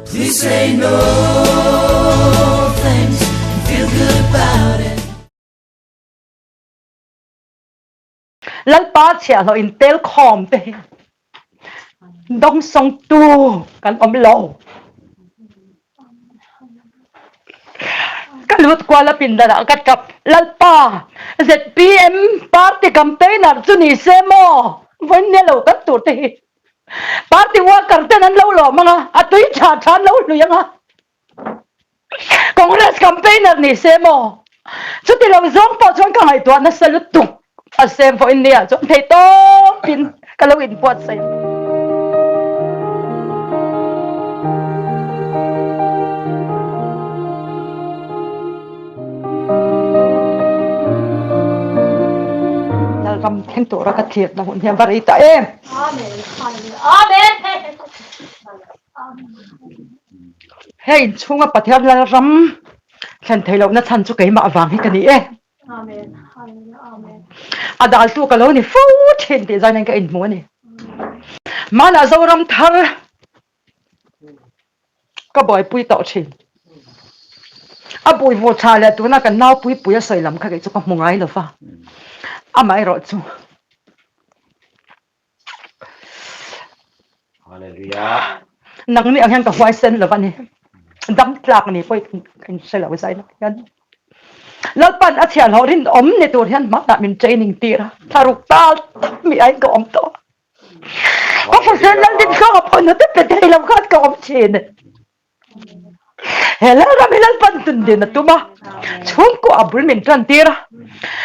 Please say no thanks and feel good about it. Lalpa chhiahhlawh in tel khawm te hi dawngsawngtu kan awm lo. Ka lut kual a pindan ah ka tap. Lalpa, ZPM party campaigner chu ni se maw? Vawiin lo kan tur te hi party worker ten an lo lawm anga, a tui tha tha an lo hlui anga. Congress campaigner ni se maw? Chuti lo zawng pawh chuan ka ngaihtuah nasa lutuk. A sem pawh in nia chuan thei tawpin ka lo inbuatsaih. Lalram thleng tura ka thirna hun hian va rei ta em. Amen. Amen. Hei inchhunga Pathian Lalram thlen theih lohna chhan chu keimah avang hi ka ni e. A daltu ka lo ni fo thin tih zain ka inhmu a ni. Hmanah Zoram thar ka buaipui tawh thin. A bui vur tha leh tuna kan nau puipui a sawi lam kha kei chu ka hmu ngai lo va. Amaherawh chu Hallelujah. Nang ni ang hian ka huaisen lo a ni. Dam tlak ni pawh ka in hre lo zai nak hian. Lalpan a thian ho rin awm ni tur hian hmanah min training tir a. Thlaruk tal tak mi aiin ka awm tawh. Ka hrisel lal din hlawng a pawh na te pe thei lo khan ka awm thin. He Lalram hi Lalpan tun din a tum a, chhungkua a bul min tan tir a.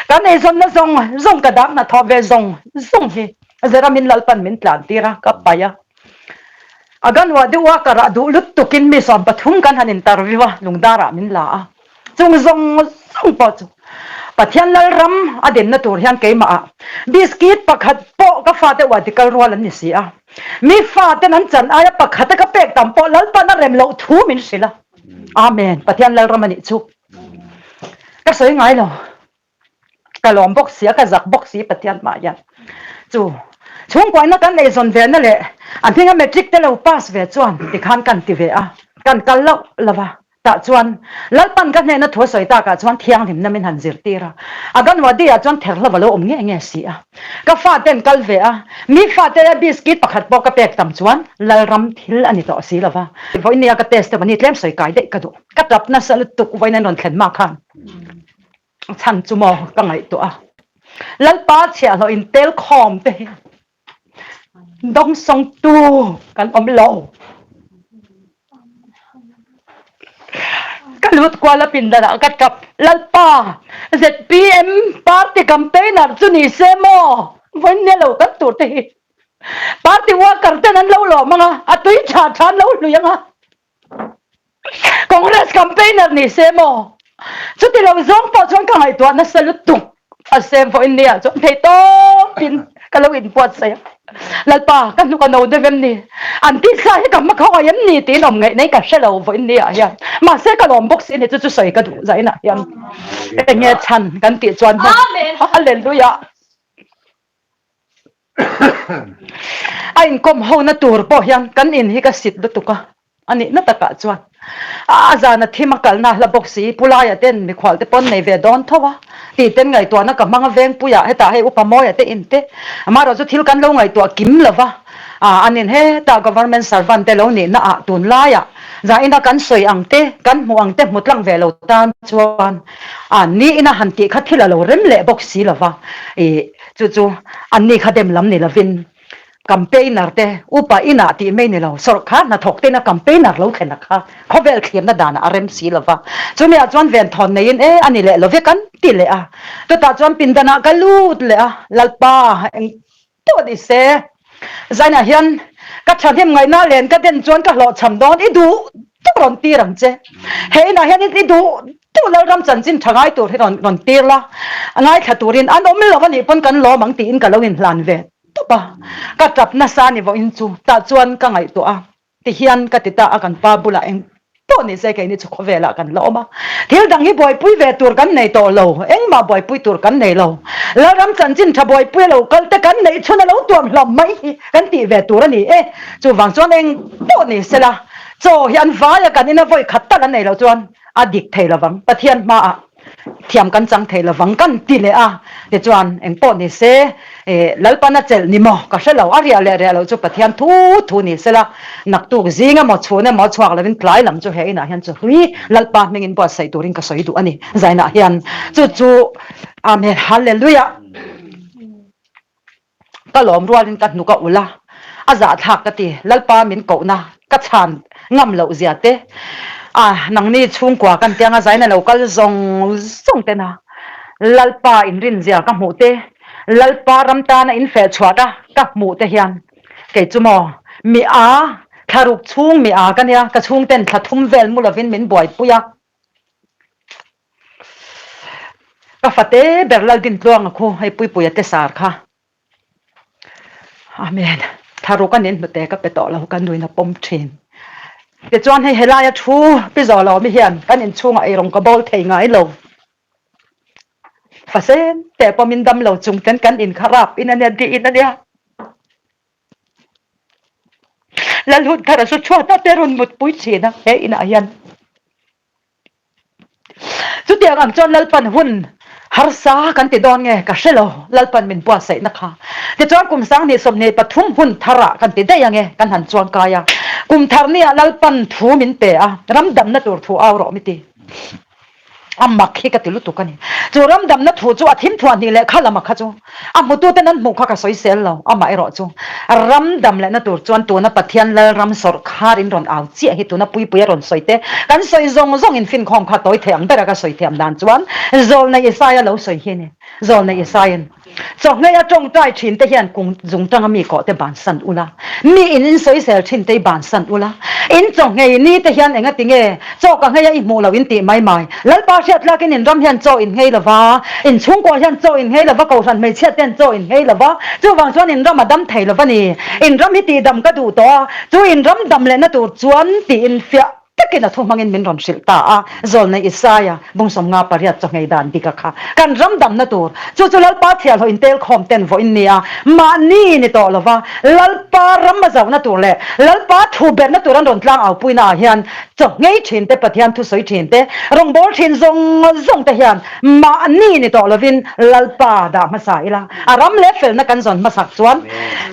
Kan eizawnna zawng zawng ka dang hnathawh ve zawng zawng hi Zeramin Lalpan min tlan tir a, ka paih a. A ganwa deuh a, ka rah duh lutukin mi 13 kan han interview a, lungdarah min la a. Chung zawng zawng pawh chu Pathian Lalram a denna tur hian keimahah biscuit pakhat pawh ka fate uah tikal rual an ni si a. Mi faten an chan aia pakhata ka pek tam pawh Lalpan a rem loh thu min hrilh a. Amen. Pathian Lalram a nih chu. Ka sawi ngai lo. Ka lawm bawk si a, ka zak bawk si Pathian hmah hian. Chu chhungkuaina kan eizawn ve na leh a hminga matric te lo pass ve chuan tikhan kan ti ve a, kan kal loh lo va. Tah chuan Lalpan ka hnehna thu a sawi takah chuan thianghlimna min han zirtir a, Aganwadi ah chuan therhlo a lo awm nge nge si a. Ka faten kal ve a, mi fate a biscuit pakhat pawh ka pek tam chuan Lalram thil a ni tawh si lo va. Vawinia ka test deuh a ni, tlem sawi kai daih ka duh. Ka tap nasa lutuk vawiin an rawn thlen hma khan. Chhan chu maw ka ngaihtuah a. Lalpa chhiahhlawh in tel khawm te hi dawngsawngtu kan awm lo. Ka lut kual a pindan ah ka tap. Lalpa ZPM party campaigner chu ni se maw vawiin lo kan tur te hi party worker ten an lo lawm anga a tui tha tha an lo hlui anga. Congress campaigner ni se maw? Chuti lo zawng pawh chuan ka ngaihtuah nasa lutuk. A sem vawiin nia chuan thei tawpin ka lo inbuatsaih a. Lalpa, ka hnuk a no deuh em ni? An tisa hi ka hma khawngaih em ni? Tiin awm ngaih nei ka hre lo vawiin nia hian. Mahse ka lawm bawk si ni chu chu sawi ka duh zainah hian. Enge chhan kan tih chuan Hallelujah. A inkawm hona tur pawh hian kan in hi ka sit lutuk a, a nihna takah chuan a zana thim a kalna hla bawk si, Pu Laia ten mikhual te pawn nei ve dawn tho a tih ten ngaihtuahna ka hmang a Vengpuiah hetah hei Upa Mawia te in te amaherawh chu thil kan lo ngaihtuah kim lo va, an in hetah government servant te lo nihna ah tunlaiah zaina kan sawi ang te kan hmuh ang te hmu tlang ve lo tan chuan a niin a han tih kha thil a lo rem leh bawk si lo va, ih Chu chu anni kha dem lam ni lovin campaigner te upa inah tih mai ni lo, sawrkar hnathawk tena campaigner lo thlen a kha khawvel thlirna danah a rem si lo va. Chumi ah chuan venthawn neiin e a ni leh lo vek an ti leh a. Chutah chuan pindanah ka lut leh a, Lalpa eng pawh ni se zainah hian ka thahnem ngaihna len ka den chuan ka hlawhchham dawn i duh duh rawn tir ang che. He inah hian i duh Tu Lalram chanchin tha ngai tur hi rawn rawn tir la, a ngaithla turin an awm lo a nih pawn kan lawm ang tiin ka lo inhlan ve tawp a. Ka tap nasa ni vawiin chu tah chuan ka ngaihtuah a, tihian ka ti ta a kan pa bulah eng pawh ni se keini chu khawvelah kan la awm a, thil dang hi buaipui ve tur kan nei tawh lo, engmah buaipui tur kan nei lo. Lalram chanchin tha buaipui a lo kal te kan neih chhun a lo tuam hlawm mai hi kan tih ve tur a ni e. Chuvang chuan eng pawh ni sela. Chaw hi an vai a kan ina vawi khat tal an nei loh chuan a dik thei lovang, Pathian hmaah thiam kan chang thei lovang kan ti leh a, tichuan engpawh ni se Lalpan a chelh ni maw ka hre lo, a riah leh riah loh chu Pathian thu thu ni sela, naktuk zing emaw chhun emaw chhuak lovin tlai lam chu he inah hian chu hlui Lalpa hmingin buatsaih turin ka sawi duh a ni, zainah hian chu chu Amen Hallelujah. Ka lawm rualin ka hnuk a ulh a, a zahthlak ka ti. Lalpa min kohna ka chhan ngam loh zia te, a nangni chhungkua kan tianga zaina lo kal zawng zawng tena Lalpa inrin zia ka hmuh te, Lalpa ram tana in feh chhuat a ka hmuh te hian kei chu maw mi a thlaruk chhung mi a ka nia, ka chhungten thla thum vel mu lovin min buaipui a. Ka fate ber Laldintluanga khu hei Puipuia te sar kha. Amen. Tharuk a nen hnute ka pe tawh lo ka nuin a pawm thin. Tichuan hei helaia thu pi zawh lo mi hian kan inchhungah eirawng ka bawl thei ngai lo. Fasen te pawmin dam lo chung ten kan in kha rap in ania di in ania. Lalhunthara chu chhuatna te rawn mutpui thin a he inah hian. Chutiang ang chuan Lalpan hun harsa kan ti dawn nge ka hre lo, Lalpan min buatsaihna kha. Tichuan kum 2023 hun tharah kan ti daih ange kan han chuang kai a. Kum thar nia Lalpan thu min pe a, ram damna tur thu au rawh mi ti. A mak hi ka ti lutuk a ni. Chu ram damna thu chu a thim thuah hnih leh kha lama kha chu A hmututen an hmuh kha ka sawisel lo, amah erawh chu ram dam lehna tur chuan tuna Pathian Lalram sawrkhar in rawn au chiah hi tuna Puipuia rawn sawi te kan sawi zawng zawng in finkhawm kha tawi thei ang bera ka sawi thiam dan chuan Zawlnei Isaia lo sawi hi a ni. Zawlnei Isaiin Chawhngei a tawngtai thin te hian kung zung tanga mi kawh te bansan ula, mi in in sawisel thin te i bansan ula, in chawhngei ni te hian enga tinge chaw ka ngei a i hmuh lo in tih mai mai. Lalpa hriat tlakin in ram hian chaw in nghei lova, in chhungkua hian chaw in nghei lova, kohhran hmeichhia te hian chaw in nghei lova, chuvang chuan in ram a dam thei lova ni. In ram hi tihdam ka duh tawh a, chu in ram dam lehna tur chuan tiin fiah takin a thu hmangin min rawn hrilh ta a, Zawlnei Isaia bung 58 chaw nghei dan dika kha kan ram damna tur chu chu Lalpa thialhaw intel khawm ten vawiin nia mahni ni tawh lova Lalpa ram a zauhna tur leh Lalpa thu berna tur an rawn tlang aupuina ah hian Chawhngei thin te, Pathian thusawi thin te, rawngbâwl thin zawng zawng te hian mahni ni tawh lovin Lalpa dah hmasa ila, a ram leh felna kan zawn hmasak chuan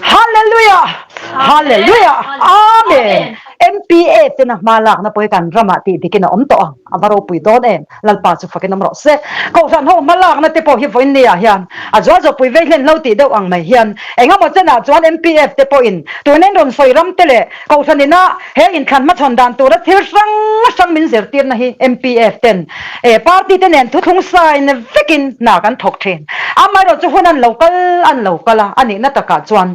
Hallelujah! Hallelujah! Amen! MPA tena hma lakna pawh hi kan ramah tih dikin a awm tawh ang, a va ropui dawn em? Lalpa chu fakin awm rawh se. Kohhran ho hma lakna te pawh hi vawiin ni ah hian a zual zawpui vei hlen lo tih deuh ang mai hian engemaw chenah chuan MPF te pawhin tuna in rawn sawi ram te leh Kohhran ina he inthlan hmachhawn dan tura thil hrang hrang min zirtirna hi MPF ten party te nen thuthlung sign vekin hna kan thawk thin. Amaherawh chu hun an lo kal an lo kal a, a nihna takah chuan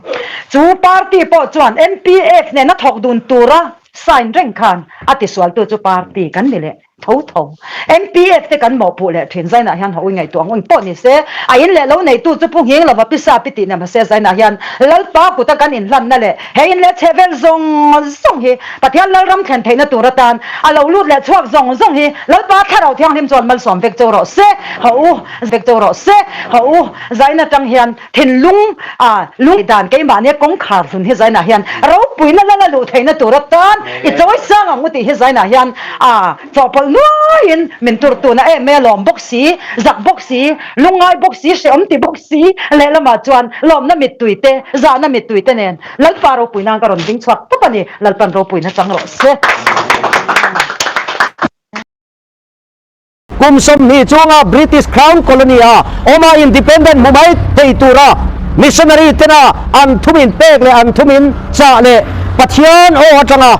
chu party pawh chuan MPF nena thawk dun tura sign reng khan a tisualtu chu party kan ni leh. Tho tho. MPF te kan mawhpuh leh thin Zainah hian hawi ngaihtuah ang pawh ni se, a in leh lo neitu chu Pu Nghing lova pisa pi tih nem hase Zainah hian Lalpa kuta kan inhlanna leh he in leh chheh vel zawng zawng hi Pathian Lalram thlen theihna tur atan a lo lut leh chhuak zawng zawng hi Lalpa Thlarau Thianghlim chuan malsawm vek cho rawh se haw u vek cho rawh se haw u Zaina tang hian Thinlung a lung dan keimahnia kawngkhar hlun hi zainah hian ropuina lal a luh theihna tur atan i chawi sang ang u tih hi zainah hian a chawhpawlh nuaiin min tur tuna em mai a lawm bawk si, zak bawk si, lungngai bawk si, hrehawm ti bawk si lehlamah chuan lawmna mittui te, zahna mittui te nen Lalpa ropui nan ka rawn ding chhuak tawp a ni, Lalpan ropuina chang rawh se. Kum 20 chunga British Crown Colony a awma independent hmu mai thei tura missionary tena an thumin pek leh an thumin chah leh Pathian aw atanga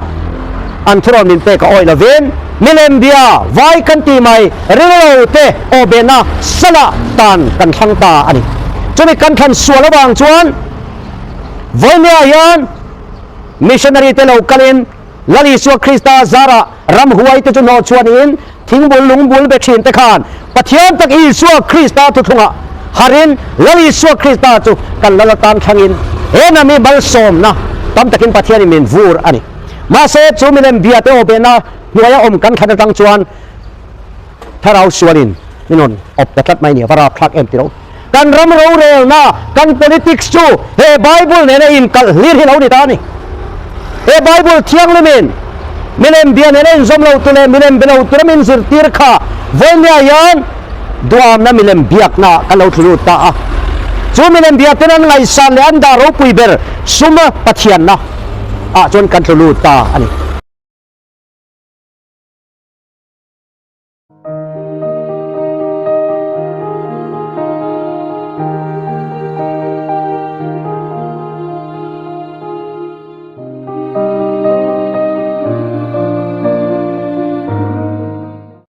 an thurawn min pek a awih lovin milem bia vai kan tih mai ringlo te aw behna salah tan kan thlang ta a ni. Chumi kan thlan sual avang chuan vawinia hian missionary te lo kalin Lal Isua Krista zarah ramhuai te chu hnawh chhuanin thingbul lungbul be thin te khan Pathian tak Isua Krista thuthlungah harin Lal Isua Krista chu kan lal atan thlangin he nami malsawmna tam takin Pathianin min vur a ni. Mahse chu milem bia te awbehna hnuaia awm kan thlan atang chuan Thlarau sualin min rawn awp ta tlat mai ni, a va rapthlak em tiro. Kan ram rorelna, kan politics chu he Bible nena inkalh hlir hi lo ni ta a ni. He Bible thianghlimin. Milem bia nena inzawm lo tu leh milem be lo tura min zirtir kha vawinia hian duamna milem biakna kan lo thlu lut ta a. Chu milem bia ten an ngaihsan leh an dah ropui ber sum Pathianna ah chuan kan tlu lut ta a ni.